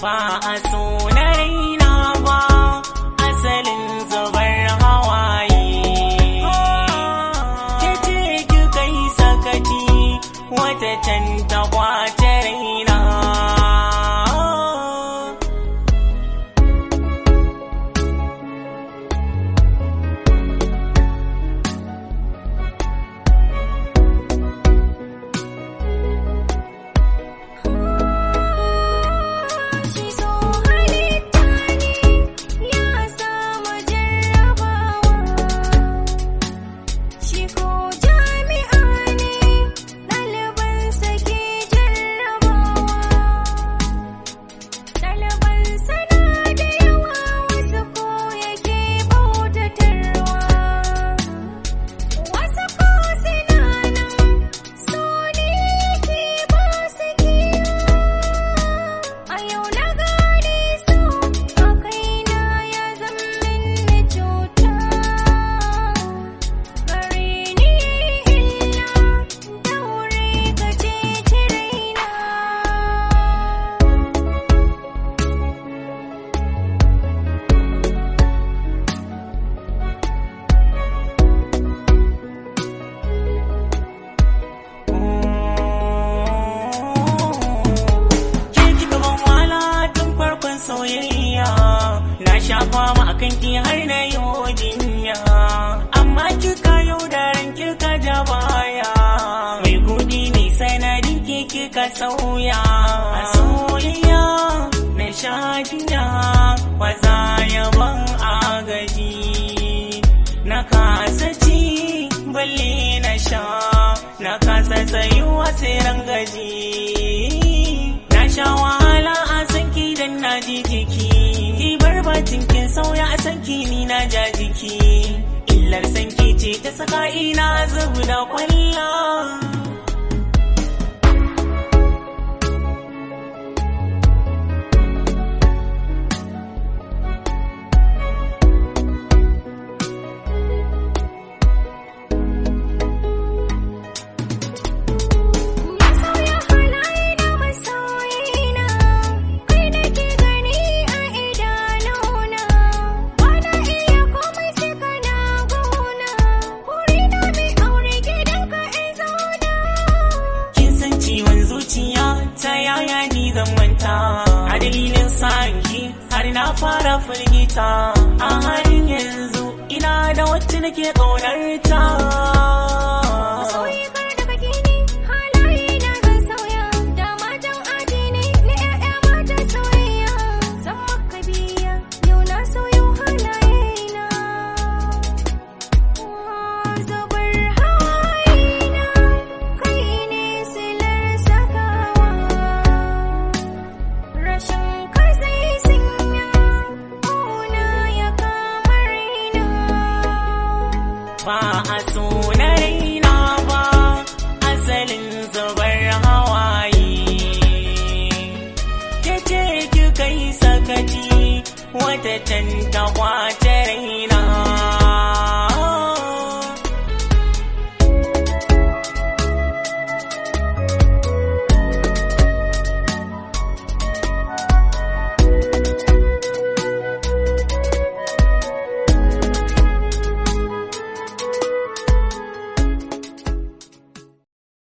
Ba a so na raina ba, asalin zubar hawaye. Ke ce kika yi sakaci, wata can ta kwace raina. Shi so halitta ne ya samu jarrabawa, shi ko jami'a ne ɗalibansa ke jarrabawa. Ɗalibansa na da yawa, wasu ko yake bautatarwa, wasu ko suna nan so ne yake ba su kewa. A yau na gane so a kaina ya zammin cuta, gare ni illa daure ka ceci raina. Ke kika ban wahala tun farkon soyayya, na sha fama akan ki har na yi jinya, amma kika yau da ran kika ja baya. Mai kudi ne sanadin ki kika sauya. A soyayya na sha jinya, waza yaban agaji. Na kasa ci balle na sha, na kasa tsayuwa sai rangaji. Na sha wahala a sanki dan na ji jiki, ki bar batun kin sauya a sanki ni na ja jiki. Illar sanki ce ta saka ina zubu da kwalla. Na sauya halaye na masoyina, kai nake gani a idanuna. Bana iya komai sai kana gona, burina mai aure gidanka in zauna. Kin san ciwon zuciya ta yaya ni zan manta, a dalilin sanki har na fara firgita. A halin yanzu ina da wacce nake ƙaunar ta. Masoyi kar da kake ni, halaye na zan sauya. Da matan aji ne, na ƴaƴa matan soyayya. Zan maka biya, yau na sauyo halaye na. Zubar hawaye na, kai ne silar sakawa. Rashin ka zai sanya, ƙuna ya kama raina. Ba a so na raina ba, asalin zubar hawaye. Ke ce kika yi sakaci, wata can ta kwace raina.